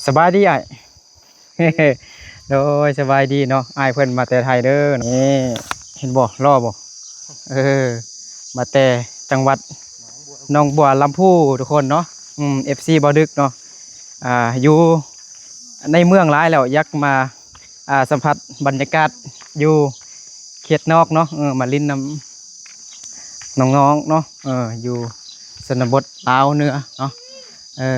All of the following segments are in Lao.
ສະບາຍດີອ້າຍ. ໂດຍ ສະບາຍດີເນາະ ອ້າຍເພິ່ນມາແຕ່ໄທເດີ. ນີ້ ເຫັນບໍ່ ຫຼໍ່ບໍ່? ເອີ ມາແຕ່ຈັງຫວັດໜອງບົວລຳພູ ທຸກຄົນເນາະ. ອືມ ເອັຟຊີ ບ່າວດຶກເນາະ ອ່າ ຢູ່ໃນເມືອງຫຼາຍແລ້ວ ຢາກມາ ອ່າ ສຳຜັດບັນຍາກາດຢູ່ເຂດນອກເນາະ. ເອີ ມາຫຼິ້ນນຳນ້ອງໆເນາະ ເອີ ຢູ່ຊົນນະບົດລາວເໜືອເນາະ. ເອີ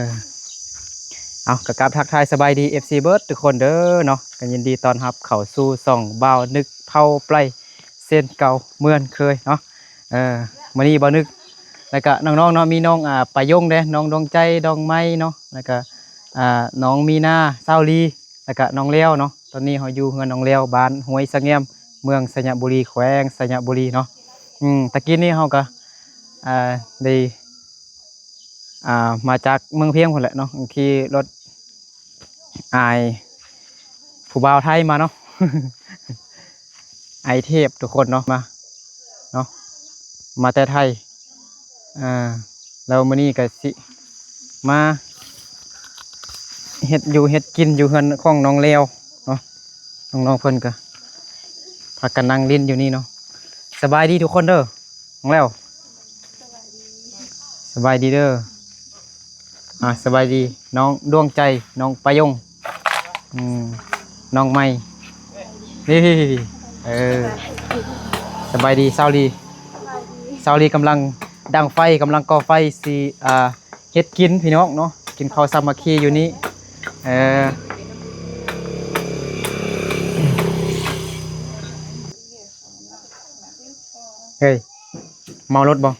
ເອົາ ກໍກາບທັກທາຍສະບາຍດີ ເອັຟຊີ ເບິດທຸກຄົນເດີເນາະ. ກໍຍິນດີຕ້ອນຮັບເຂົ້າສູ່ຊ່ອງບ່າວນຶກເຜົ່າໄປເຊັ່ນເກົ່າເໝືອນເຄີຍເນາະ. ເອີ ມື້ນີ້ບ່າວນຶກ ແລ້ວກະນ້ອງໆເນາະ ມີນ້ອງ ອ່າ ປາຍົງເດ້ ນ້ອງດວງໃຈ ນ້ອງໄມເນາະ ແລ້ວກະ ອ່າ ນ້ອງມີນາ ສາວລີ ແລ້ວກະນ້ອງແລ້ວເນາະ. ຕອນນີ້ເຮົາຢູ່ເຮືອນນ້ອງແລ້ວ ບ້ານຫ້ວຍສະແງມ ເມືອງໄຊຍະບູລີ ແຂວງໄຊຍະບູລີເນາະ. ອືມ ຕະກີ້ນີ້ເຮົາກະ ອ່າ ໄດ້ ອ່າ ມາຈາກເມືອງພຽງພຸ້ນແຫຼະເນາະ ຂີ່ລົດອ້າຍຜູ້ບ່າວໄທມາເນາະ ອ້າຍເທບທຸກຄົນເນາະ ມາເນາະ ມາແຕ່ໄທ. ອ່າ ແລ້ວມື້ນີ້ກໍຊິມາເຮັດຢູ່ເຮັດກິນຢູ່ເຮືອນຂອງນ້ອງແລ້ວເນາະ. ນ້ອງໆເພິ່ນກໍພາກັນນັ່ງຫຼິ້ນຢູ່ນີ້ເນາະ. ສະບາຍດີທຸກຄົນເດີ ນ້ອງແລ້ວ. ສະບາຍດີເດີ. ອ່າ ສະບາຍດີ ນ້ອງດວງໃຈ ນ້ອງປາຍົງ ອືມ ນ້ອງໃໝ່ ນີ້ ເອີ ສະບາຍດີ ສາວລີ. ສາວລີກຳລັງດັງໄຟ ກຳລັງກໍ່ໄຟ ຊິ ອ່າ ເຮັດກິນພີ່ນ້ອງເນາະ ກິນເຂົ້າສາມັກຄີຢູ່ນີ້. ເອີ ເຮີ້ຍ ເມົາລົດບໍ່?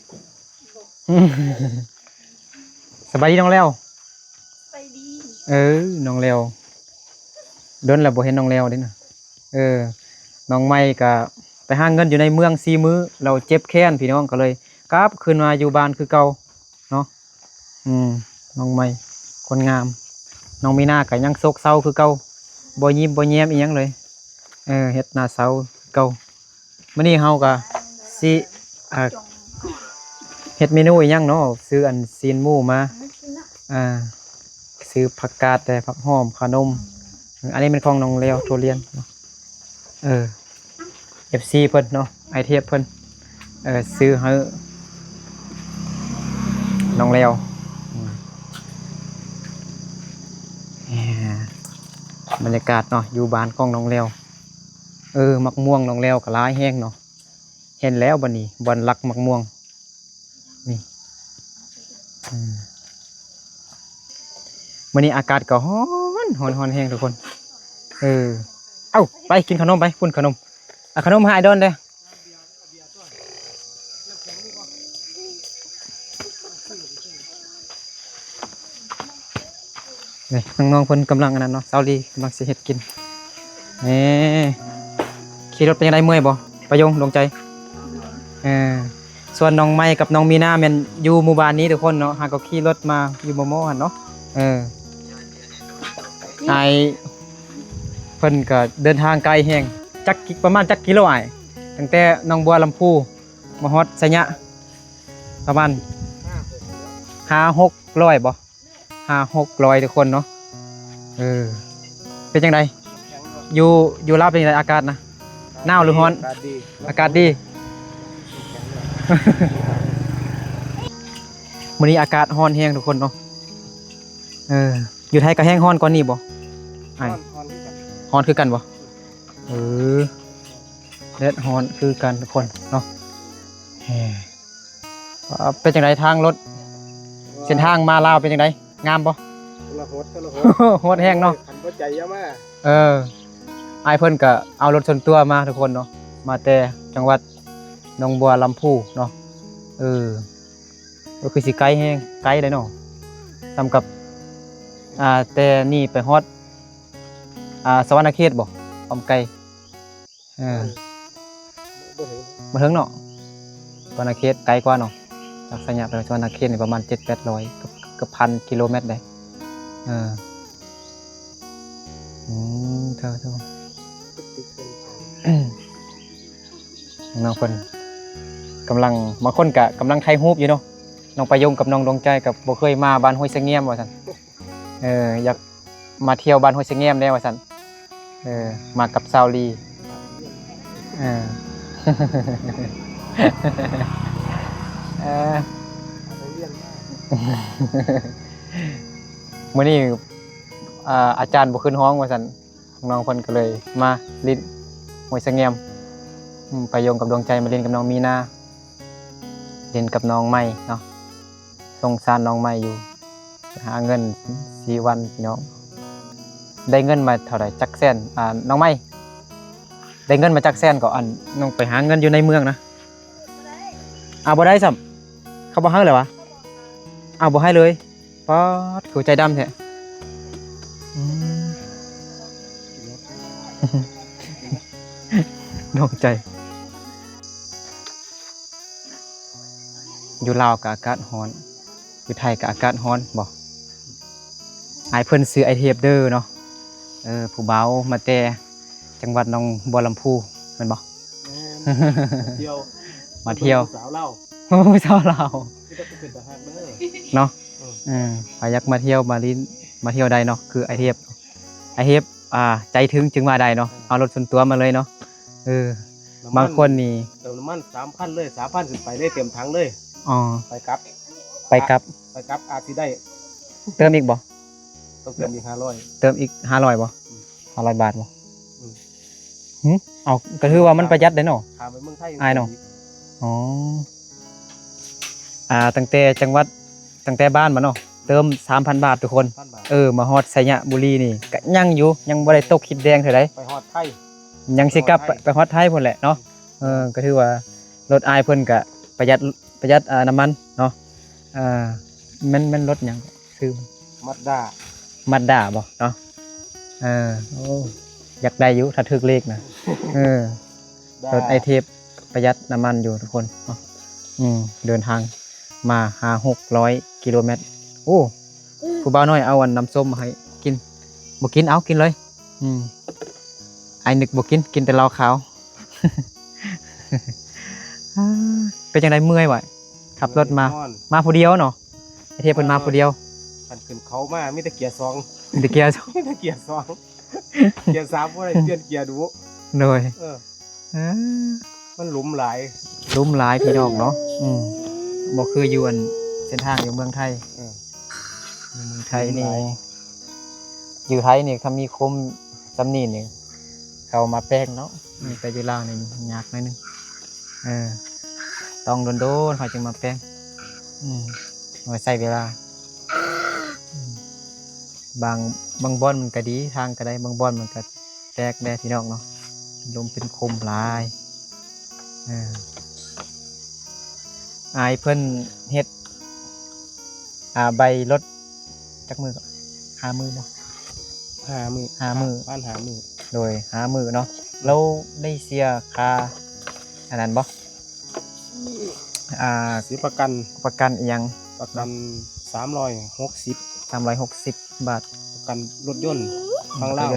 ສະບາຍດີນ້ອງແລ້ວ. ສະບາຍດີ. ເອີ ນ້ອງແລ້ວ ດົນແລ້ວບໍ່ເຫັນນ້ອງແລ້ວເດ້ນະ. ເອີ ນ້ອງໃໝ່ກະໄປຫາເງິນຢູ່ໃນເມືອງສີ່ມື້ ແລ້ວເຈັບແຂນພີ່ນ້ອງ ກໍເລີຍກັບຄືນມາຢູ່ບ້ານຄືເກົ່າເນາະ. ອືມ ນ້ອງໃໝ່ ຄົນງາມ. ນ້ອງມີນາກໍຍັງໂຊກເຊົາຄືເກົ່າ ບໍ່ຍິ້ມບໍ່ແຍ້ມອີ່ຫຍັງເລີຍ. ເອີ ເຮັດໜ້າເສົ້າຄືເກົ່າ. ມື້ນີ້ເຮົາກໍຊິ ອ່າ ເຮັດເມນູອີ່ຫຍັງເນາະ? ຊື້ອັນຊີ້ນໝູມາ ອ່າ ຊື້ຜັກກາດແດ່ ຜັກຫອມ ຂະໜົມ. ອັນນີ້ແມ່ນຂອງນ້ອງແລ້ວ ທຸລຽນເນາະ. ເອີ ເອັຟຊີເພິ່ນເນາະ ອ້າຍເທບເພິ່ນ ເອີ ຊື້ໃຫ້ນ້ອງແລ້ວ. ອືມ ບັນຍາກາດເນາະ ຢູ່ບ້ານຂອງນ້ອງແລ້ວ. ເອີ ໝາກມ່ວງນ້ອງແລ້ວກໍຫຼາຍແຮງເນາະ. ເຫັນແລ້ວບັດນີ້ ບ່ອນລັກໝາກມ່ວງນີ້. ອືມ ມື້ນີ້ອາກາດກໍຮ້ອນ ຮ້ອນ ຮ້ອນແຮງທຸກຄົນ. ເອີ ເອົ້າ ໄປກິນຂະໜົມໄປ ພຸ້ນຂະໜົມ. ເອົາຂະໜົມໃຫ້ອ້າຍດອນເດີ້. ນີ້ ນ້ອງໆເພິ່ນກຳລັງອັນນັ້ນເນາະ ສາວລີກຳລັງຊິເຮັດກິນ. ນີ້ ຂີ່ລົດເປັນຈັ່ງໃດ ເມື່ອຍບໍ່ ປາຍົງ ດວງໃຈ? ເອີ ສ່ວນນ້ອງໃໝ່ກັບນ້ອງມີນາແມ່ນຢູ່ໝູ່ບ້ານນີ້ທຸກຄົນເນາະ ຫາກໍຂີ່ລົດມາຢູ່ມໍ່ໆຫັ້ນເນາະ. ເອີ ອ້າຍເພິ່ນກໍເດີນທາງໄກແຮງ. ຈັກ ປະມານຈັກກິໂລອ້າຍ? ຕັ້ງແຕ່ໜອງບົວລຳພູມາຮອດໄຊຍະ ປະມານຫ້າຫົກຮ້ອຍບໍ່? ຫ້າຫົກຮ້ອຍທຸກຄົນເນາະ. ເອີ ເປັນຈັ່ງໃດ ຢູ່ ຢູ່ລາວເປັນຈັ່ງໃດ ອາກາດນະ ໜາວຫຼືຮ້ອນ? ອາກາດດີ ອາກາດດີ. ມື້ນີ້ອາກາດຮ້ອນແຮງທຸກຄົນເນາະ. ເອີ ຢູ່ໄທກໍແຮງຮ້ອນກວ່ານີ້ບໍ່? ອ້າຍ ຮ້ອນ ຮ້ອນຄືກັນ ຮ້ອນຄືກັນບໍ່? ເອີ ແດດຮ້ອນຄືກັນທຸກຄົນເນາະ. ເອີ ເປັນຈັ່ງໃດທາງລົດ ເສັ້ນທາງມາລາວເປັນຈັ່ງໃດ ງາມບໍ່? ຄົນລະໂຫດ ຄົນລະໂຫດ ໂຫດແຮງເນາະ. ຄັນບໍ່ໃຈຢ່າມາ. ເອີ ອ້າຍເພິ່ນກໍເອົາລົດສ່ວນຕົວມາທຸກຄົນເນາະ ມາແຕ່ຈັງຫວັດໜອງບົວລຳພູເນາະ. ເອີ ກໍຄືຊິໄກແຮງ ໄກເດ້ເນາະ ສ່ຳກັບ ອ່າ ແຕ່ນີ້ໄປຮອດ ອ່າ ສະຫວັນນະເຂດບໍ່? ຄວາມໄກ ເອີ ບໍ່ເຖິງ ບໍ່ເຖິງເນາະ ສະຫວັນນະເຂດໄກກວ່າເນາະ. ຈາກໄຊຍະໄປສະຫວັນນະເຂດນີ້ປະມານເຈັດແປດຮ້ອຍ ເກືອບ ເກືອບພັນກິໂລແມັດເດ້. ເອີ ອືມ ເທົ່າ ເທົ່າ ນ້ອງເພິ່ນກຳລັງ ບາງຄົນກະກຳລັງຖ່າຍຮູບຢູ່ເນາະ. ນ້ອງປາຍົງກັບນ້ອງດວງໃຈກໍບໍ່ເຄີຍມາບ້ານຫ້ວຍສະງຽມວ່າຊັ້ນ. ເອີ ຢາກ ມາທ່ຽວບ້ານຫ້ວຍສະແງມແດ່ວ່າຊັ້ນ. ເອີ ມາກັບສາວລີ. ເອີ ເອີ ມື້ນີ້ ອາ ອາຈານບໍ່ຂຶ້ນຫ້ອງວ່າຊັ້ນ. ນ້ອງເພິ່ນກໍເລີຍມາຫຼິ້ນຫ້ວຍສະແງມ. ອືມ ປາຍົງກັບດວງໃຈມາຫຼິ້ນກັບນ້ອງມີນາ ຫຼິ້ນກັບນ້ອງໃໝ່ເນາະ. ສົງສານນ້ອງໃໝ່ຢູ່ ຫາເງິນສີ່ວັນພີ່ນ້ອງ. ໄດ້ເງິນມາເທົ່າໃດຈັກແສນ? ອາ ນ້ອງໃໝ່ ໄດ້ເງິນມາຈັກແສນກໍ? ອັນ ນ້ອງໄປຫາເງິນຢູ່ໃນເມືອງນະ. ເອົາ ບໍ່ໄດ້ຊ້ຳ. ເຂົາບໍ່ໃຫ້ເລີຍຫວາ? ເອົາ ບໍ່ໃຫ້ເລີຍ. ປາດ ຄືໃຈດຳແທ້. ອືມ ນ້ອງໃຈ. ຢູ່ລາວກໍອາກາດຮ້ອນ ຢູ່ໄທກໍອາກາດຮ້ອນບໍ? ອ້າຍເພິ່ນຊື່ອ້າຍເທບເດີເນາະ. ເອີ ຜູ້ບ່າວມາແຕ່ ຈັງຫວັດໜອງບົວລຳພູແມ່ນບໍ່? ແມ່ນ ມາທ່ຽວ ມາທ່ຽວ ເປັນຜູ້ສາວລາວ ຜູ້ສາວລາວ ມີແຕ່ຜູ້ເປັນຕາຮັກເດີເນາະ. ເອີ ເອີ ໃຜຢາກມາທ່ຽວມາຫຼິ້ນ ມາທ່ຽວໄດ້ເນາະ ຄືອ້າຍເທບ ອ້າຍເທບ ອ່າ ໃຈເຖິງຈຶ່ງມາໄດ້ເນາະ. ເອີ ເອົາລົດສ່ວນຕົວມາເລີຍເນາະ. ເອີ ນ້ຳມັນ ບາງຄົນນີ້ ເຕີມນ້ຳມັນສາມພັນເລີຍ ສາມພັນຂຶ້ນໄປເລີຍ ເຕັມຖັງເລີຍ. ອໍ ໄປກັບ ໄປກັບ ໄປກັບອາດຊິໄດ້ ເຕີມອີກບໍ່? ຕ້ອງເຕີມອີກຫ້າຮ້ອຍ ເຕີມອີກຫ້າຮ້ອຍບໍ່? ອືມ ຫ້າຮ້ອຍບາດບໍ່? ອືມ ຫຶ ເອົາ ກໍຖືວ່າມັນປະຢັດເດ້ເນາະ ຂ້າມໄປເມືອງໄທ ອ້າຍເນາະ. ອໍ ອ່າ ຕັ້ງແຕ່ຈັງຫວັດ ຕັ້ງແຕ່ບ້ານມາເນາະ ເຕີມສາມພັນບາດທຸກຄົນ. ສາມພັນບາດ ເອີ ມາຮອດໄຊຍະບູລີນີ້ກໍຍັງຢູ່ ຍັງບໍ່ໄດ້ຕົກຂີດແດງເທື່ອໃດ ໄປຮອດໄທ ຍັງຊິກັບ ໄປຮອດໄທພຸ້ນແຫຼະເນາະ. ເອີ ກໍຖືວ່າລົດອ້າຍເພິ່ນກໍປະຢັດ ປະຢັດ ອ່າ ນ້ຳມັນເນາະ. ເອີ ແມ່ນ ແມ່ນລົດຫຍັງ? ຊື່ ມາດດາ ມາດດາບໍ່ເນາະ? ເອີ ໂອ້ ຢາກໄດ້ຢູ່ ຖ້າຖືກເລກນະ. ເອີ ດາ ລົດອ້າຍເທບປະຢັດນ້ຳມັນຢູ່ທຸກຄົນເນາະ. ອືມ ເດີນທາງມາຫ້າຫົກຮ້ອຍກິໂລແມັດ. ໂອ້ ຜູ້ບ່າວນ້ອຍເອົາອັນນ້ຳສົ້ມມາໃຫ້ກິນ. ບໍ່ກິນ ເອົາ ກິນເລີຍ. ອືມ ອ້າຍນຶກບໍ່ກິນ ກິນແຕ່ເຫຼົ້າຂາວ. ເປັນຈັ່ງໃດ ເມື່ອຍບໍ່? ຂັບລົດມາ ແນ່ນອນ ມາຜູ້ດຽວເນາະ? ໄອ້ເທບເພິ່ນມາຜູ້ດຽວ. ຄັນຂຶ້ນເຂົາມາມີແຕ່ເກຍສອງ ມີແຕ່ເກຍສອງ ມີແຕ່ເກຍສອງ ເກຍສາມບໍ່ໄດ້ ປ່ຽນເກຍດຸ. ໂດຍ ເອີ ເອີ ມັນຫຼຸມຫຼາຍ ຫຼຸມຫຼາຍພີ່ນ້ອງເນາະ. ອືມ ບໍ່ຄືຢູ່ອັນເສັ້ນທາງຢູ່ເມືອງໄທ. ເອີ ຢູ່ເມືອງໄທນີ້ ຫຼຸມຫຼາຍ ຢູ່ໄທນີ້ ຄັນມີຄົມສ່ຳນີ້ນີ້ ເຂົາມາແປງເນາະ. ອືມ ແຕ່ຢູ່ລາວນີ້ຍາກໜ້ອຍໜຶ່ງ. ເອີ ຕ້ອງດົນໆ ເຂົາຈຶ່ງມາແປງ. ອືມ ມັນກໍໃຊ້ເວລາ. ອືມ ບາງ ບາງບ່ອນມັນກໍດີ ທາງກໍໄດ້ ບາງບ່ອນມັນກໍແຕກແດ່ພີ່ນ້ອງເນາະ ເປັນຫຼຸມເປັນຂຸມຫຼາຍ. ເອີ ອ້າຍເພິ່ນເຮັດ ອ່າ ໃບລົດຈັກມື້ກໍ? ຫ້າມື້ບໍ່? ຫ້າມື້ ຫ້າມື້ ປະມານຫ້າມື້. ໂດຍ ຫ້າມື້ເນາະ. ແລ້ວໄດ້ເສຍຄ່າອັນນັ້ນບໍ່? ອ່າ ເສຍປະກັນ ປະກັນອີ່ຫຍັງ? ປະກັນສາມຮ້ອຍຫົກສິບ ສາມຮ້ອຍຫົກສິບບາດ. ປະກັນລົດຍົນ ອືມ ຝັ່ງລາວ. ເ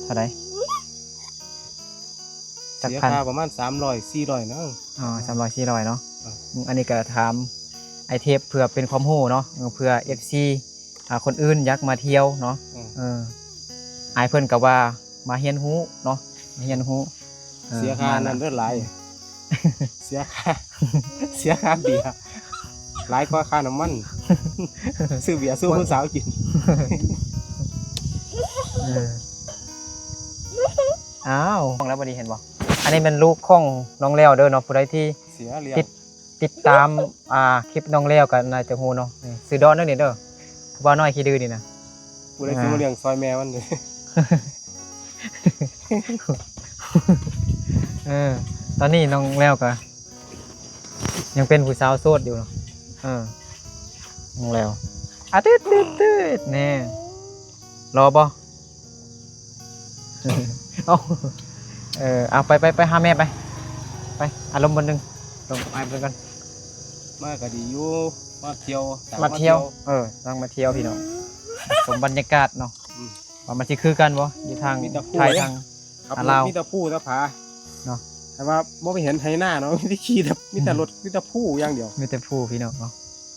ທົ່າໃດ? ຈັກພັນ? ເສຍຄ່າປະມານສາມຮ້ອຍສີ່ຮ້ອຍນະ. ອໍ ສາມຮ້ອຍສີ່ຮ້ອຍເນາະ. ເອີ ອັນນີ້ກໍຖາມອ້າຍເທບເພື່ອເປັນຄວາມຮູ້ເນາະ ເພື່ອເອັຟຊີ ອ່າ ຄົນອື່ນຢາກມາທ່ຽວເນາະ. ເອີ ເອີ ອ້າຍເພິ່ນກໍວ່າມາຮຽນຮູ້ເນາະ ມາຮຽນຮູ້. ເອີ ເສຍຄ່ານັ້ນເດີຫຼາຍ ເສຍຄ່າ ເສຍຄ່າເບຍ ຫຼາຍກວ່າຄ່ານ້ຳມັນ ຊື້ເບຍສູ່ຜູ້ສາວກິນ. ເອີ ອ້າວ ແລ້ວບັດນີ້ເຫັນບໍ່? ອັນນີ້ແມ່ນລູກຂອງນ້ອງແລ້ວເດີເນາະ. ຜູ້ໃດທີ່ຕິດ ຕິດຕາມ ອ່າ ຄລິບນ້ອງແລ້ວກໍໜ້າຈະຮູ້ເນາະ. ນີ້ ຊື່ດອນເດີນີ້ເດີ ຜູ້ບ່າວນ້ອຍຂີ້ດື້ນີ້ນະ. ຜູ້ໃດຊິມາລ້ຽງຊ່ອຍແມ່ມັນເດີ. ເອີ ຕອນນີ້ນ້ອງແລ້ວກໍຍັງເປັນຜູ້ສາວໂສດຢູ່ເນາະ. ເອີ ນ້ອງແລ້ວ ອາ ຕຶດໆໆ ແນ່ ລໍບໍ່? ເອົາ ເອີ ເອົາ ໄປ ໄປ ໄປຫາແມ່ໄປ ໄປ ອາລົມບ່ອນໜຶ່ງ ລົມອາຍເພິ່ນກ່ອນ. ມາກໍດີຢູ່ ມາທ່ຽວ ມາທ່ຽວ ເອີ ທາງມາທ່ຽວພີ່ນ້ອງ ຊົມບັນຍາກາດເນາະ. ອືມ ວ່າມັນຊິຄືກັນບໍ່ ຢູ່ທາງໄທ ທາງ ອາ ລາວ ມີແຕ່ພູແຕ່ຜາເນາະ. ແຕ່ວ່າບໍ່ໄປເຫັນໄຖນາເນາະ ມີແຕ່ຂີ່ແບບ ມີແຕ່ລົດ ອືມ ມີແຕ່ພູຢ່າງດຽວ ມີແຕ່ພູພີ່ນ້ອງເນາະ.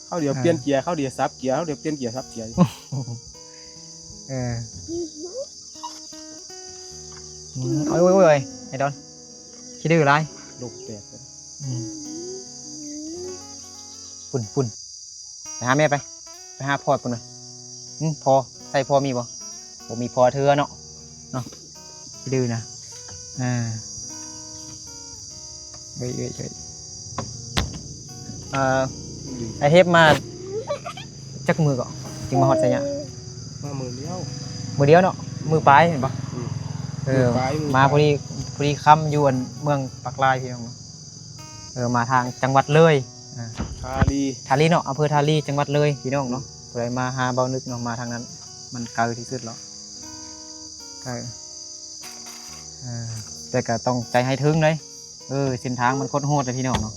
ເຮົາດຽວ ເອີ ປ່ຽນເກຍ ເຮົາດຽວສັບເກຍ ເຮົາດຽວປ່ຽນເກຍສັບເກຍ. ເອີ ເອີ ອືມ ໂອ້ຍໆໆ ໄອ້ດອນ ຂີ້ດື້ຫຼາຍ ລູກແຕກ ອືມ ພຸ້ນໆ ໄປຫາແມ່ໄປ ໄປຫາພໍ່ພຸ້ນນະ ຫຶ ພໍ່ ໃສ່ພໍ່ມີບໍ່? ບໍ່ມີພໍ່ເທື່ອເນາະ ເນາະ ດື້ນະ ອ່າ ເອີຍໆໆ ເອີ ອ້າຍເທບມາຈັກມື້ເກາະ ຈຶ່ງມາຮອດໄຊຍະ? ມາມື້ດຽວ ມື້ດຽວເນາະ ມື້ປາຍແມ່ນບໍ່? ອືມ ເອີ ມື້ປາຍ ມື້ປາຍ ມາພໍດີ ພໍດີຄ່ຳຢູ່ອັນເມືອງປາກລາຍພີ່ນ້ອງເນາະ ເອີ ມາທາງຈັງຫວັດເລີຍ ອ່າ ທາລີ ທາລີເນາະ ອຳເພີທາລີ ຈັງຫວັດເລີຍພີ່ນ້ອງເນາະ ອືມ ຜູ້ໃດມາຫາເບົານຶກເນາະ ມາທາງນັ້ນ ມັນໄກທີ່ສຸດແລ້ວ ໄກ ເອີ ແຕ່ກໍຕ້ອງໃຈໃຫ້ເຖິງເດ້ ເອີ ເສັ້ນທາງມັນຄົດໂຫດເດ້ພີ່ນ້ອງເນາະ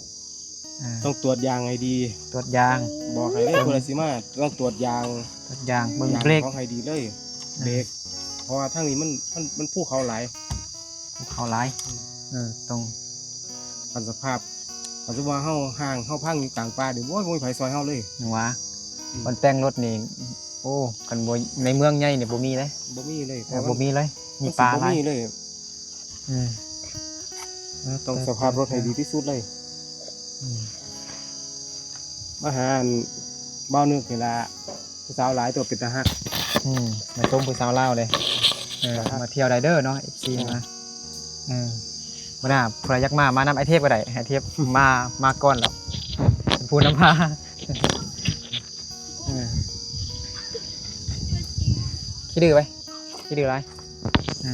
ເອີ ຕ້ອງຕວດຢາງໃຫ້ດີ ຕວດຢາງ ບອກໃຫ້ເລີຍ ເບິ່ງ ຜູ້ໃດຊິມາຕ້ອງຕວດຢາງ ຕວດຢາງ ເບິ່ງເບຣກ ຢາງຂອງໃຫ້ດີເລີຍ ເອີ ເບຣກ ເພາະວ່າທາງນີ້ມັນ ມັນ ມັນພູເຂົາຫຼາຍ ພູເຂົາຫຼາຍ ອືມ ເອີ ຕ້ອງ ຄັນສະພາບ ຄັນສົມມຸດວ່າເຮົາຮ້າງເຮົາພັງຢູ່ກາງປ່ານີ້ ໂອ້ຍ ບໍ່ມີໃຜຊ່ອຍເຮົາເລີຍ ຫຍັງຫວາ ອືມ ບ່ອນແປງລົດນີ້ ໂອ້ ຄັນບໍ່ໃນເມືອງໃຫຍ່ນີ້ບໍ່ມີເດ້ ບໍ່ມີເລີຍ ເອີ ບໍ່ມີເລີຍ ມີປ່າຫຼາຍ ບໍ່ມີເລີຍ ອືມ ເອີ ຕ້ອງສະພາບລົດໃຫ້ດີທີ່ສຸດເລີຍ ອືມ ມາຫາອັນ ບ່າວນຶກນີ້ລະ ຜູ້ສາວຫຼາຍຕົວເປັນຕາຮັກ ອືມ ມາຊົມຜູ້ສາວລາວເດ້ ເອີ ຕາຮັກ ມາທ່ຽວໄດ້ເດີເນາະ ເອັຟຊີ ເອີ ມາ ເອີ ມື້ໜ້າຜູ້ໃດຢາກມາ ມານຳອ້າຍເທບກໍໄດ້ ອ້າຍເທບມາ ມາກ່ອນແລ້ວ ເປັນຜູ້ນຳພາ ເອີ ຂີ້ດື້ໄປ ຂີ້ດື້ຫຼາຍ ເອີ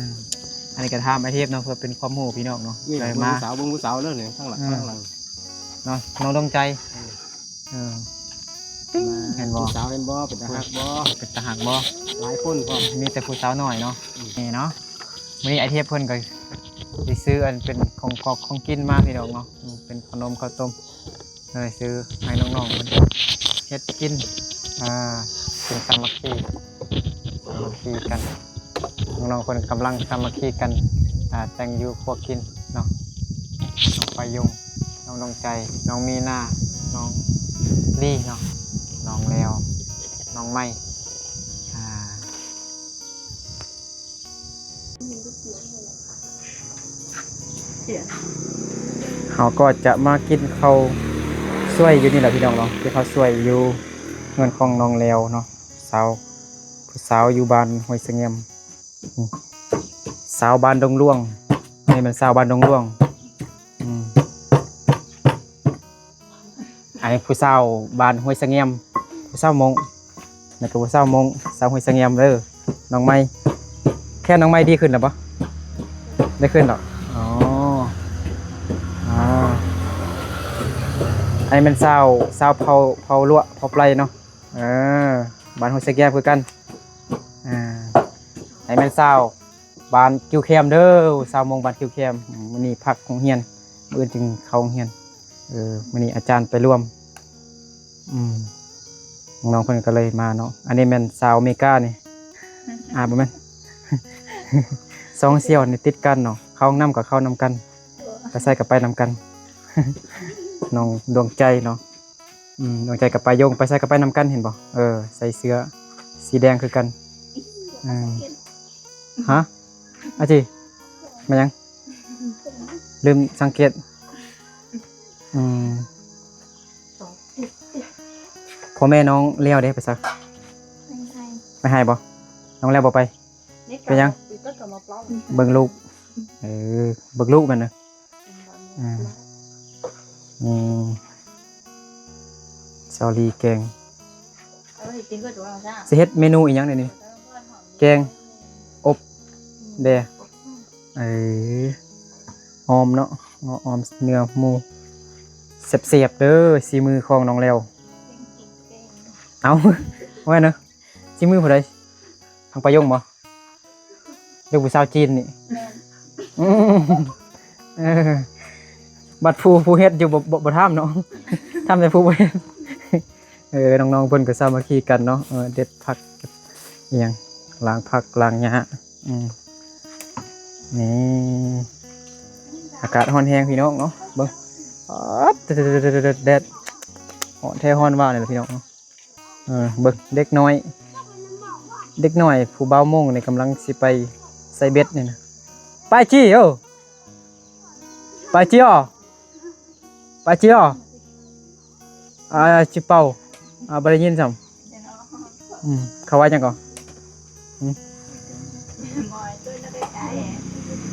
ອັນນີ້ກໍຖາມອ້າຍເທບເນາະ ເພື່ອເປັນຄວາມຮູ້ພີ່ນ້ອງເນາະ ນີ້ ເບິ່ງຜູ້ສາວ ເບິ່ງຜູ້ສາວເດີນີ້ ທາງຫຼັງ ເອີ ທາງຫຼັງເນາະ ນ້ອງດວງໃຈ ເອີ ເອີ ຕິງ ເຫັນບໍ່ ຜູ້ສາວເຫັນບໍ່ ເປັນຕາຮັກບໍ່ ເປັນຕາຮັກບໍ່ ຫຼາຍຄົນພ້ອມ ມີແຕ່ຜູ້ສາວນ້ອຍເນາະ ອືມ ນີ້ເນາະ ມື້ນີ້ອ້າຍເທບເພິ່ນກໍຊິຊື້ອັນເປັນຂອງຂອກຂອງກິນມາພີ່ນ້ອງເນາະ ອືມ ເປັນຂະໜົມເຂົ້າຕົ້ມ ເອີ ຊື້ໃຫ້ນ້ອງໆເພິ່ນເຮັດກິນ ອ່າ ເປັນສາມັກຄີ ສາມັກຄີກັນ ນ້ອງໆເພິ່ນກຳລັງສາມັກຄີກັນ ອ່າ ແຕ່ງຢູ່ຄົວກິນເນາະ ນ້ອງປາຍົງ ນ້ອງດວງໃຈ ນ້ອງມີນາ ນ້ອງລີເນາະ ນ້ອງແລ້ວ ນ້ອງໄມ້ ອ່າ ເຮົາກໍຈະມາກິນເຂົ້າສວຍຢູ່ນີ້ແຫຼະພີ່ນ້ອງເນາະ ກິນເຂົ້າສວຍຢູ່ເຮືອນຂອງນ້ອງແລ້ວເນາະ ສາວ ຜູ້ສາວຢູ່ບ້ານຫ້ວຍສະແງມ ອືມ ສາວບ້ານດົງຫຼວງ ນີ້ແມ່ນສາວບ້ານດົງຫຼວງ ອືມ ອັນນີ້ຜູ້ສາວບ້ານຫ້ວຍສະແງມ ຜູ້ສາວມົ້ງ ນີ້ກໍຜູ້ສາວມົ້ງ ສາວຫ້ວຍສະແງມເດີ ນ້ອງໃໝ່ ແຂ້ງນ້ອງໃໝ່ດີຂຶ້ນແລ້ວບໍ່? ໄດ້ຂຶ້ນແລ້ວ ອໍ ອ່າ ອັນນີ້ແມ່ນສາວ ສາວເຜົ່າ ເຜົ່າຫຼວະ ເຜົ່າໄປເນາະ ເອີ ບ້ານຫ້ວຍສະແງມຄືກັນ ອ່າ ອັນນີ້ແມ່ນສາວ ບ້ານກິວແຄມເດີ ຊາວມົ້ງບ້ານກິວແຄມ ມື້ນີ້ພັກໂຮງຮຽນ ມື້ອື່ນຈຶ່ງເຂົ້າໂຮງຮຽນ ເອີ ມື້ນີ້ອາຈານໄປລວມ ອືມ ນ້ອງໆເພິ່ນກໍເລີຍມາເນາະ ອັນນີ້ແມ່ນຊາວອາເມລິການີ້ ອ່າ ບໍ່ແມ່ນ ສອງສ່ຽວນີ້ຕິດກັນເນາະ ເຂົ້າຫ້ອງນ້ຳກໍເຂົ້ານຳກັນ ໄປໃສກໍໄປນຳກັນ ນ້ອງດວງໃຈເນາະ. ອືມ ດວງໃຈກັບປາຍົງ ໄປໃສກໍໄປນຳກັນ ເຫັນບໍ່? ເອີ ໃສ່ເສື້ອສີແດງຄືກັນ ອືມ ຮະ? ອາຈີ ມາຫຍັງ? ລືມສັງເກດ ອືມ ພໍ່ແມ່ນ້ອງແລ້ວເດ້ ໄປໃສ? ໄປໄຮ່ ໄປໄຮ່ບໍ່? ນ້ອງແລ້ວບໍ່ໄປ? ເປັນຫຍັງ? ເບິ່ງລູກ ເອີ ເບິ່ງລູກແມ່ນນະ ອືມ ນີ້ ສາວລີແກງ ຊິເຮັດເມນູອີ່ຫຍັງແດ່ນີ້? ແກງ ອົບແດ່ ເອີ ອອມເນາະ ເນາະ ອອມເນື້ອໝູ ແຊບໆເດີ ສີມືຂອງນ້ອງແລ້ວ ເອົ້າ ວ່າເນາະ ສີມືຜູ້ໃດ? ທາງປາຍົງບໍ່? ຫຼືຜູ້ສາວຈີນນີ້? ແມ່ນ ອືມ ເອີ ບັດຜູ້ ຜູ້ເຮັດຢູ່ ບໍ່ ບໍ່ ບໍ່ຖາມເນາະ ຖາມແຕ່ຜູ້ບໍ່ເຮັດ ເອີ ນ້ອງໆເພິ່ນກໍສາມັກຄີກັນເນາະ ເອີ ເດັດຜັກ ອີ່ຫຍັງ ລ້າງຜັກລ້າງຫຍ້າ ອືມ ນີ້ ອາກາດຮ້ອນແຮງພີ່ນ້ອງເນາະ ເບິ່ງ ປາດ ແດດ ຮ້ອນແທ້ຮ້ອນວ່ານີ້ແຫຼະພີ່ນ້ອງເນາະ. ເອີ ເບິ່ງເດັກນ້ອຍ ເດັກນ້ອຍຜູ້ບ່າວມົ້ງນີ້ກຳລັງຊິໄປໃສ່ເບັດນີ້ນະ. ໄປຈີ້ ໂອ້ ໄປຈີ້ ໄປຈີ້. ອ່າ ຊິເປົ່າ ອ່າ ບໍ່ໄດ້ຍິນຊ້ຳ. ອືມ ເຂົາວ່າຫຍັງກໍ? ອືມ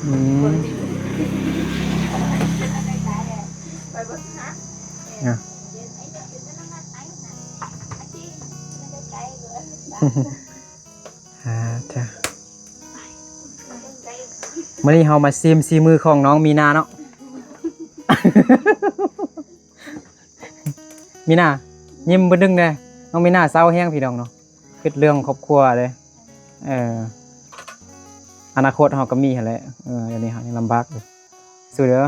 ອືມ ອ່າ ອ່າ ຈ້າ ມື້ນີ້ເຮົາມາຊີມສີມືຂອງນ້ອງມີນາເນາະ. ມີນາ ຍິ້ມບຶດດຶງແດ່. ນ້ອງມີນາເສົ້າແຮງພີ່ນ້ອງເນາະ ຄິດເລື່ອງຄອບຄົວເດ້. ເອີ ອະນາຄົດເຮົາກໍມີຫັ້ນແຫຼະ. ເອີ ດຽວນີ້ເຮົາຍັງລຳບາກຢູ່ ສູ້ເດີ.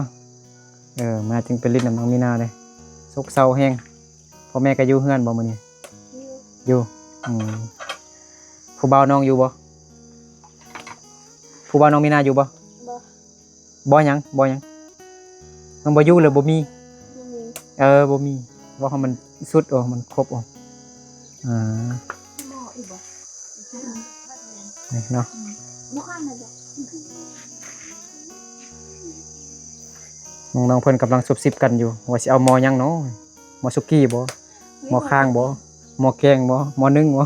ເອີ ມາຈຶ່ງໄປຫຼິ້ນນຳນ້ອງມີນາເດ້. ໂສກເສົ້າແຮງ. ພໍ່ແມ່ກໍຢູ່ເຮືອນບໍ່ມື້ນີ້? ຢູ່ ຢູ່. ອືມ ຜູ້ບ່າວນ້ອງຢູ່ບໍ່? ຜູ້ບ່າວນ້ອງມີນາຢູ່ບໍ່? ບໍ່. ບໍ່ຫຍັງ ບໍ່ຫຍັງ ມັນບໍ່ຢູ່ ຫຼືບໍ່ມີ? ບໍ່ມີ. ເອີ ບໍ່ມີ ເວົ້າໃຫ້ມັນສຸດອອກ ມັນຄົບອອກ. ອ່າ ນີ້ເນາະ ນ້ອງໆເພິ່ນກຳລັງຊຸບຊິບກັນຢູ່ ວ່າຊິເອົາໝໍ້ຫຍັງເນາະ? ໝໍ້ສຸກີ້ບໍ່? ໝໍ້ຄາງບໍ່? ໝໍ້ແກງບໍ່? ໝໍ້ໜຶ້ງບໍ່?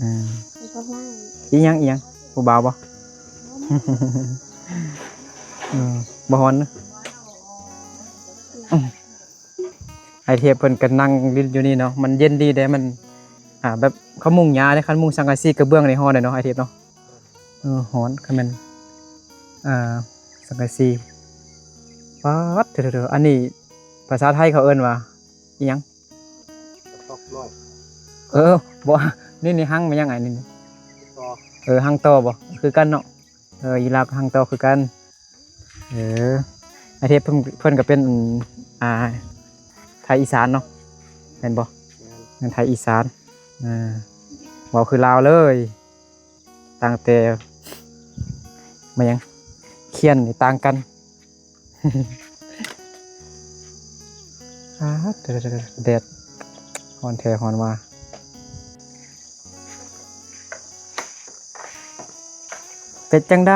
ອືມ ອີ່ຫຍັງ ອີ່ຫຍັງ ຜູ້ບ່າວບໍ່? ອືມ ບໍ່ຮ້ອນນະ. ອ້າຍເທບເພິ່ນກໍນັ່ງຫຼິ້ນຢູ່ນີ້ເນາະ ມັນເຢັນດີເດ້. ມັນ ອ່າ ແບບເຂົາມຸງຫຍ້າເດ້ ຄັນມຸງສັງກະສີກະເບື້ອງນີ້ຮ້ອນເດ້ເນາະ ອ້າຍເທບເນາະ. ເອີ ຮ້ອນ ຄັນແມ່ນ ອ່າ ສັງກະສີ. ປາດ ເທີໆໆ ອັນນີ້ພາສາໄທເຂົາເອີ້ນວ່າອີ່ຫຍັງ? ກະຕອກນ້ອຍ. ເອີ ບໍ່ ນີ້ ນີ້ຮັງແມ່ນຫຍັງອ້າຍ? ນີ້ ນີ້ ຕໍ່. ເອີ ຮັງຕໍ່ບໍ່? ຄືກັນເນາະ. ເອີ ຢູ່ລາວກໍຮັງຕໍ່ຄືກັນ. ເອີ ອ້າຍເທບເພິ່ນ ເພິ່ນກໍເປັນ ອ່າ ໄທອີສານເນາະ ແມ່ນບໍ່? ແມ່ນ. ແມ່ນໄທອີສານ. ເອີ ເວົ້າຄືລາວເລີຍ. ຕ່າງແຕ່ ມາຫຍັງ ຂຽນນີ້ຕ່າງກັນ. ອາ ແດດ ຮ້ອນແທ້ຮ້ອນວ່າ. ເປັນຈັ່ງໃດ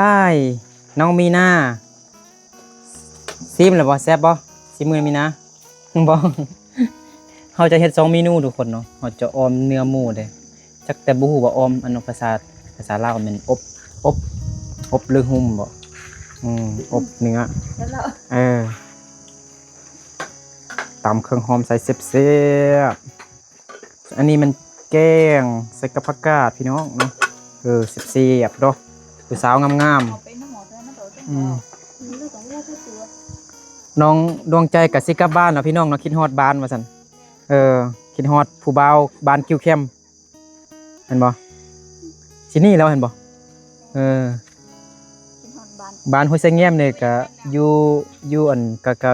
ນ້ອງມີນາ? ຊີມແລ້ວບໍ່? ແຊບບໍ່? ຊີມືມີນາ. ບໍ່ ເຮົາຈະເຮັດສອງເມນູທຸກຄົນເນາະ. ເຮົາຈະອ່ອມເນື້ອໝູເດ້ ຈັກແຕ່ບໍ່ຮູ້ວ່າອ່ອມ ອັນ ພາສາ ພາສາລາວແມ່ນອົບ ອົບ ອົບ ຫຼືຫຸ້ມບໍ່? ອືມ ອົບເນື້ອ. ເອີ ຕຳເຄື່ອງຫອມໃສ່ແຊບໆ. ອັນນີ້ມັນແກງໃສ່ກັບຜັກກາດພີ່ນ້ອງເນາະ. ເອີ ແຊບໆເນາະ ຜູ້ສາວງາມໆ. ອືມ ນ້ອງດວງໃຈກໍຊິກັບບ້ານແລ້ວພີ່ນ້ອງເນາະ ຄິດຮອດບ້ານວ່າຊັ້ນ. ເອີ ຄິດຮອດຜູ້ບ່າວບ້ານກິວແຄມ ເຫັນບໍ່? ຊິໜີແລ້ວເຫັນບໍ່? ເອີ ບ້ານຫ້ວຍໄຊແງມນີ້ກໍຢູ່ ຢູ່ອັນ ກະ ກະ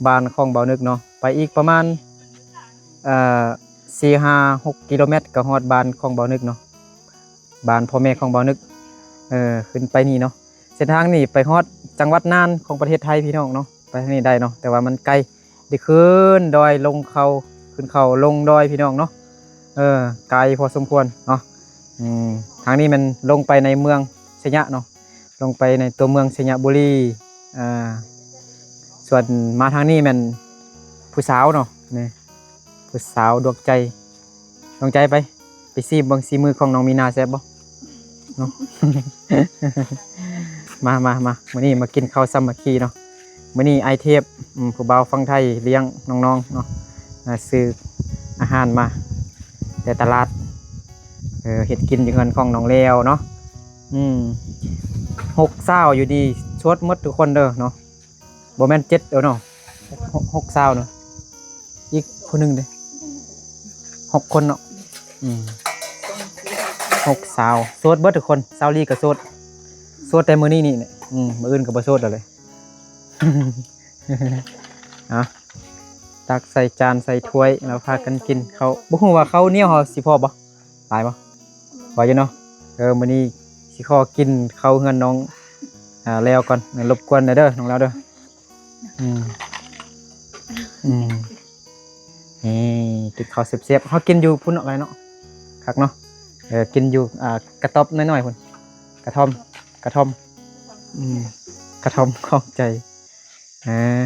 ບ້ານຂອງບ່າວນຶກເນາະ ໄປອີກປະມານ ເອີ ສີ່ຫ້າຫົກກິໂລແມັດກໍຮອດບ້ານຂອງບ່າວນຶກເນາະ ບ້ານພໍ່ແມ່ຂອງບ່າວນຶກ. ເອີ ຂຶ້ນໄປນີ້ເນາະ ເສັ້ນທາງນີ້ໄປຮອດຈັງຫວັດນ່ານຂອງປະເທດໄທພີ່ນ້ອງເນາະ ໄປທາງນີ້ໄດ້ເນາະ ແຕ່ວ່າມັນໄກ ໄດ້ຂຶ້ນດອຍລົງເຂົາ ຂຶ້ນເຂົາລົງດອຍພີ່ນ້ອງເນາະ. ເອີ ໄກພໍສົມຄວນເນາະ. ອືມ ທາງນີ້ແມ່ນລົງໄປໃນເມືອງໄຊຍະເນາະ ລົງໄປໃນຕົວເມືອງໄຊຍະບູລີ. ອ່າ ສ່ວນມາທາງນີ້ແມ່ນຜູ້ສາວເນາະ ນີ້ ຜູ້ສາວດວງໃຈ. ດວງໃຈໄປ ໄປຊີມເບິ່ງສີມືຂອງນ້ອງມີນາແຊບບໍ່ເນາະ. ມາ ມາ ມາ ມື້ນີ້ມາກິນເຂົ້າສາມັກຄີເນາະ. ມື້ນີ້ອ້າຍເທບ ອືມ ຜູ້ບ່າວຝັ່ງໄທລ້ຽງນ້ອງໆເນາະ ອ່າ ຊື້ອາຫານມາແຕ່ຕະຫຼາດ ເອີ ເຮັດກິນຢູ່ເຮືອນຂອງນ້ອງແລ້ວເນາະ. ອືມ ຫົກສາວຢູ່ດີ ໂສດໝົດທຸກຄົນເດີເນາະ. ບໍ່ແມ່ນເຈັດ ເອີເນາະ ຫົກ ຫົກສາວເນາະ ອີກຜູ້ໜຶ່ງເດ້ ຫົກຄົນເນາະ. ອືມ ຫົກສາວ ໂສດເບິດທຸກຄົນ. ສາວລີກໍໂສດ ໂສດແຕ່ມື້ນີ້ນີ້ແຫຼະ. ອືມ ມື້ອື່ນກໍບໍ່ໂສດແລ້ວເລີຍ. ເອົາ ຕັກໃສ່ຈານໃສ່ຖ້ວຍ ແລ້ວພາກັນກິນເຂົ້າ. ບໍ່ຮູ້ວ່າເຂົ້າໜຽວເຮົາຊິພໍບໍ່? ຫຼາຍບໍ່? ພໍຢູ່ເນາະ. ເອີ ມື້ນີ້ຊິຂໍກິນເຂົ້າເຮືອນນ້ອງ ອ່າ ແລ້ວກ່ອນ ລົບກວນແດ່ເດີ ນ້ອງແລ້ວເດີ. ອືມ ອືມ ນີ້ ກິນເຂົ້າແຊບໆ ເຮົາກິນຢູ່ພຸ້ນເນາະ ໄກເນາະ. ຄັກເນາະ. ເອີ ກິນຢູ່ ອ່າ ກະຕ໊ອບນ້ອຍໆພຸ້ນ ກະທ່ອມ ກະທ່ອມ ອືມ ກະທ່ອມຂອງໃຈ ອ່າ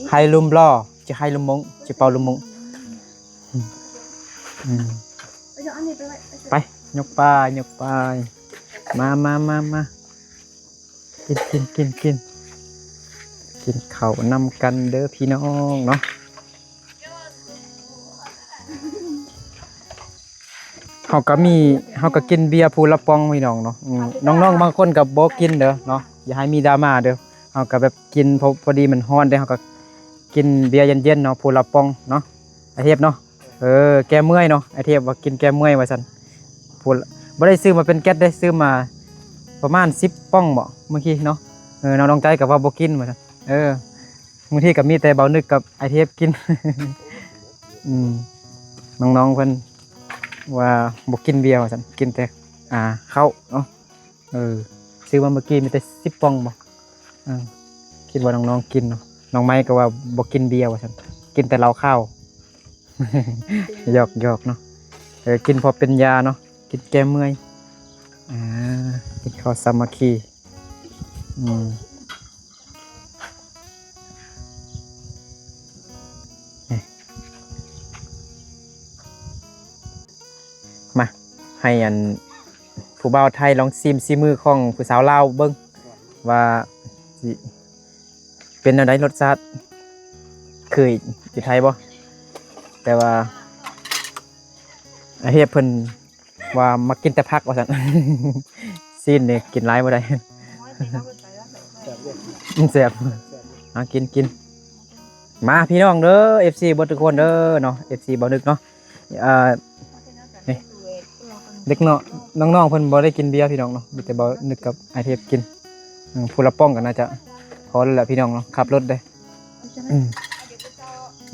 ໄຮລຸມບລໍ ຈະໄຮລຸມມົງ ຈະເປົ່າລຸມມົງ ອືມ ອືມ ໄປ ຍົກໄປ ຍົກໄປ ມາ ມາ ມາ ມາ ກິນ ກິນ ກິນ ກິນ ກິນເຂົ້ານຳກັນເດີພີ່ນ້ອງເນາະ. ເຮົາກໍມີ ເຮົາກໍກິນເບຍຜູ້ລະປ່ອງພີ່ນ້ອງເນາະ. ອືມ ນ້ອງໆບາງຄົນກໍບໍ່ກິນເດີເນາະ ຢ່າໃຫ້ມີດຣາມາເດີ. ເຮົາກໍແບບກິນ ພໍ ພໍດີມັນຮ້ອນເດ້ ເຮົາກໍກິນເບຍເຢັນໆເນາະ ຜູ້ລະປ່ອງເນາະ ໄອ້ເທບເນາະ. ເອີ ແກ້ເມື່ອຍເນາະ ໄອ້ເທບວ່າກິນແກ້ເມື່ອຍວ່າຊັ້ນ. ຜູ້ລະ ບໍ່ໄດ້ຊື້ມາເປັນແກັດເດ້ ຊື້ມາປະມານສິບປ່ອງບໍ ມື້ກີ້ເນາະ. ເອີ ນ້ອງ ນ້ອງໃຈກໍວ່າບໍ່ກິນວ່າຊັ້ນ. ເອີ ບາງທີກໍມີແຕ່ເບົານຶກກັບອ້າຍເທບກິນ. ອືມ ນ້ອງໆເພິ່ນວ່າບໍ່ກິນເບຍວ່າຊັ້ນ ກິນແຕ່ ອ່າ ເຂົ້າເນາະ. ເອີ ຊື້ມາເມື່ອກີ້ມີແຕ່ສິບປ່ອງບໍ. ເອີ ຄິດວ່ານ້ອງໆກິນເນາະ. ນ້ອງໄມ້ກໍວ່າບໍ່ກິນເບຍວ່າຊັ້ນ ກິນແຕ່ເຫຼົ້າຂາວ. ຫຍອກໆເນາະ. ເອີ ກິນພໍເປັນຢາເນາະ ກິນແກ້ເມື່ອຍ. ອ່າ ກິນເຂົ້າສາມັກຄີ. ອືມ ມາ ໃຫ້ອັນ ຜູ້ບ່າວໄທລອງຊີມສີມືຂອງຜູ້ສາວລາວເບິ່ງ ວ່າຊິເປັນແນວໃດລົດຊາດ ຄືຢູ່ໄທບໍ່? ແຕ່ວ່າ ອາເຮບເພິ່ນວ່າມັກກິນແຕ່ຜັກວ່າຊັ້ນ ຊີ້ນນີ້ກິນຫຼາຍບໍ່ໄດ້. ແຊບຢູ່ ມັນແຊບ. ເອົາ ກິນ ກິນ ມາພີ່ນ້ອງເດີ ເອັຟຊີເບິດທຸກຄົນເດີເນາະ ເອັຟຊີເບົານຶກເນາະ. ອ່າ ນີ້ ເດັກນ້ອຍ ນ້ອງໆເພິ່ນບໍ່ໄດ້ກິນເບຍພີ່ນ້ອງເນາະ ມີແຕ່ເບົານຶກກັບອ້າຍເທບກິນ. ອືມ ຜູ້ລະປ່ອງກໍໜ້າຈະພໍແລ້ວແຫຼະພີ່ນ້ອງເນາະ ຂັບລົດເດ້. ອືມ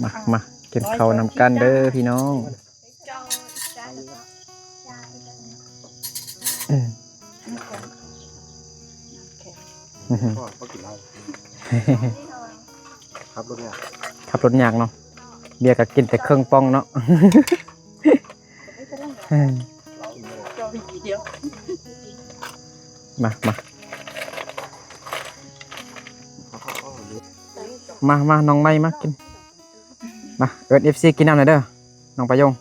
ມາ ມາ ກິນເຂົ້ານຳກັນເດີພີ່ນ້ອງ. ອືມ ບໍ່ ບໍ່ກິນເຫຼົ້າ ຂັບລົດຍາກ ຂັບລົດຍາກເນາະ. ເບຍກໍກິນແຕ່ເຄິ່ງປ່ອງເນາະ. ມາ ມາ ມາ ມາ ນ້ອງໃໝ່ມາກິນ. ມາ ເອີ້ນເອັຟຊີກິນນຳແດ່ເດີ ນ້ອງປາຍົງ.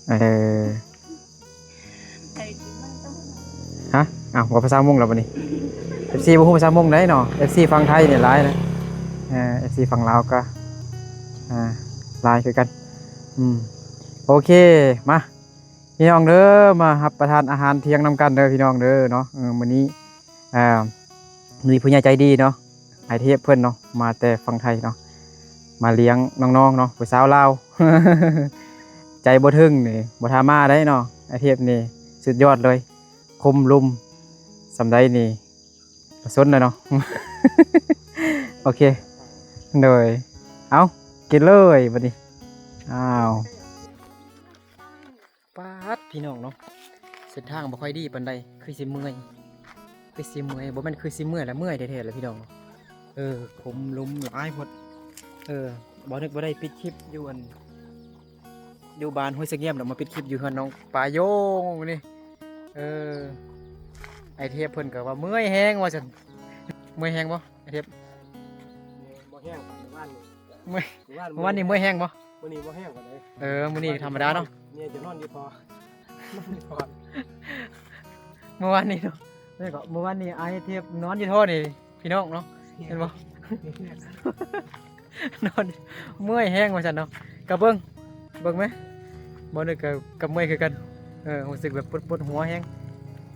ເອີ ຮະ ອ້າວ ເວົ້າພາສາມົ້ງແລ້ວບັດນີ້. ເອັຟຊີບໍ່ຮູ້ພາສາມົ້ງໃດເນາະ ເອັຟຊີຝັ່ງໄທນີ້ຫຼາຍນະ. ເອີ ເອັຟຊີຝັ່ງລາວກໍ ອ່າ ຫຼາຍຄືກັນ. ອືມ ໂອເຄ ມາ ພີ່ນ້ອງເດີ ມາຮັບປະທານອາຫານທ່ຽງນຳກັນເດີພີ່ນ້ອງເດີເນາະ. ເອີ ມື້ນີ້ ອ່າ ມີຜູ້ໃຫຍ່ໃຈດີເນາະ ອ້າຍເທບເພິ່ນເນາະ ມາແຕ່ຝັ່ງໄທເນາະ ມາລ້ຽງນ້ອງໆເນາະ ຜູ້ສາວລາວ. ໃຈບໍ່ເຖິງນີ້ບໍ່ຖ້າມາໄດ້ເນາະ ອ້າຍເທບນີ້ສຸດຍອດເລີຍ. ຄົມລຸມສ່ຳໃດນີ້ບໍ່ສົນແລ້ວເນາະ. ໂອເຄ ໂດຍ ເອົາ ກິນເລີຍບັດນີ້. ອ້າວ ປາດ ພີ່ນ້ອງເນາະ ເສັ້ນທາງບໍ່ຄ່ອຍດີປານໃດ ຄືຊິເມື່ອຍ ຄືຊິເມື່ອຍ ບໍ່ແມ່ນຄືຊິເມື່ອຍລະ ເມື່ອຍແທ້ໆລະພີ່ນ້ອງເນາະ. ເອີ ຂົມຫຼຸມຫຼາຍໂພດ. ເອີ ບໍ່ນຶກບໍ່ໄດ້ປິດຄລິບຢູ່ອັນ ຢູ່ບ້ານຫ້ວຍສະງຽມ ດອກມາປິດຄລິບຢູ່ເຮືອນນ້ອງປາໂຢງນີ້. ເອີ ອ້າຍເທບເພິ່ນກໍວ່າເມື່ອຍແຮງວ່າຊັ້ນ. ເມື່ອຍແຮງບໍ່ອ້າຍເທບ? ບໍ່ແຮງ ມື້ວານນີ້ ເມື່ອຍ ມື້ວານ ມື້ວານນີ້ເມື່ອຍແຮງບໍ່? ມື້ນີ້ບໍ່ແຮງປານໃດ. ເອີ ມື້ນີ້ທຳມະດາເນາະ ເມຍຈະນອນຢູ່ທໍ່ ນອນຢູ່ທໍ່. ມື້ວານນີ້ເນາະ ແມ່ນກໍ ມື້ວານນີ້ອ້າຍເທບນອນຢູ່ທໍ່ນີ້ ພີ່ນ້ອງເນາະ ເຫັນບໍ່? ນອນເມື່ອຍແຮງວ່າຊັ້ນເນາະ. ກະເບິ່ງ ເບິ່ງແມ ບໍ່ນຶກ ກະ ກະເມື່ອຍຄືກັນ. ເອີ ຮູ້ສຶກແບບປວດ ປວດຫົວແຮງ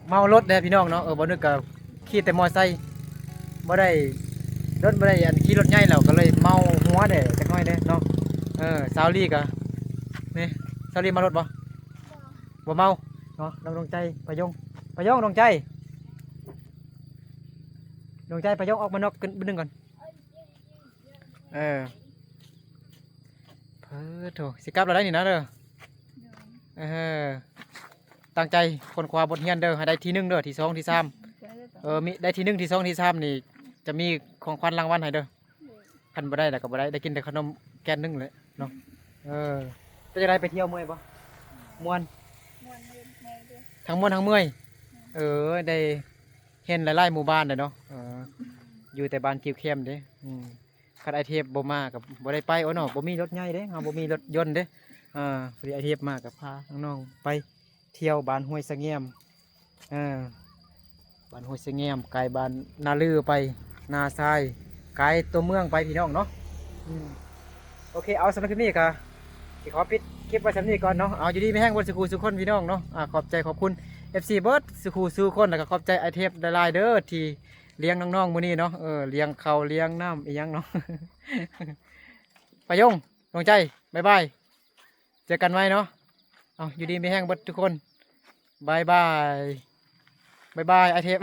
ເມົາລົດແດ່ພີ່ນ້ອງເນາະ. ເອີ ບໍ່ນຶກກະຂີ່ແຕ່ມໍໄຊ ບໍ່ໄດ້ ລົດ ບໍ່ໄດ້ອັນຂີ່ລົດໃຫຍ່ແລ້ວ ກໍເລີຍເມົາຫົວແດ່ຈັກໜ້ອຍເດ້ເນາະ. ເອີ ສາວລີກະ ນີ້ ສາວລີເມົາລົດບໍ່? ບໍ່ເມົາເນາະ. ນ້ອງດວງໃຈ ປາຍົງ ປາຍົງ ດວງໃຈ ດວງໃຈ ປາຍົງ ອອກມານອກ ບຶດໜຶ່ງກ່ອນ. ເອີ ເອີ ໂຖ ຊິກັບແລ້ວໄດ໋ນີ້ນະເດີ. ເອີ ຕັ້ງໃຈຄົ້ນຄວ້າບົດຮຽນເດີ ໃຫ້ໄດ້ທີໜຶ່ງເດີ ທີສອງ ທີສາມ. ເອີ ມີໄດ້ທີໜຶ່ງ ທີສອງ ທີສາມນີ້ ຈະມີຂອງຂວັນລາງວັນໃຫ້ເດີ. ຄັນບໍ່ໄດ້ລະກໍບໍ່ໄດ້ ໄດ້ກິນແຕ່ຂະໜົມແກ່ນໜຶ່ງແຫຼະເນາະ. ເອີ ເປັນຈັ່ງໃດ ໄປທ່ຽວເມື່ອຍບໍ່? ມ່ວນ? ມ່ວນຢູ່ ເມື່ອຍຢູ່ ທັງມ່ວນທັງເມື່ອຍ. ເອີ ໄດ້ເຫັນຫຼາຍໆໝູ່ບ້ານແຫຼະເນາະ. ເອີ ຢູ່ແຕ່ບ້ານກິວແຄມເດ້. ອືມ ຄັນອ້າຍເທບບໍ່ມາກໍບໍ່ໄດ້ໄປ. ໂອ້ເນາະ ບໍ່ມີລົດໃຫຍ່ເດ້ ເຮົາບໍ່ມີລົດຍົນເດ້. ເອີ ພໍດີອ້າຍເທບມາກໍພານ້ອງໆໄປທ່ຽວບ້ານຫ້ວຍສະແງມ. ເອີ ບ້ານຫ້ວຍສະແງມ ກາຍບ້ານນາລືໄປ ນາຊາຍ ກາຍຕົວເມືອງໄປພີ່ນ້ອງເນາະ. ອືມ ໂອເຄ ເອົາ ສຳລັບຄລິບນີ້ກໍຊິຂໍປິດຄລິບໄວ້ສ່ຳນີ້ກ່ອນເນາະ. ເອົາ ຢູ່ດີມີແຮງເບິດສູ່ຄູ່ສູ່ຄົນພີ່ນ້ອງເນາະ. ອາ ຂອບໃຈຂອບຄຸນ ເອັຟຊີ ເບິດສູ່ຄູ່ສູ່ຄົນ ແລ້ວກໍຂອບໃຈອ້າຍເທບຫຼາຍໆເດີ ທີ່ລ້ຽງນ້ອງໆມື້ນີ້ເນາະ. ເອີ ລ້ຽງເຂົ້າລ້ຽງນ້ຳອີ່ຫຍັງເນາະ. ປາຍົງ ດວງໃຈ ບາຍບາຍ ເຈີກັນໃໝ່ເນາະ. ເອົາ ຢູ່ດີມີແຮງເບິດທຸກຄົນ ບາຍບາຍ ບາຍບາຍ ອ້າຍເທບ.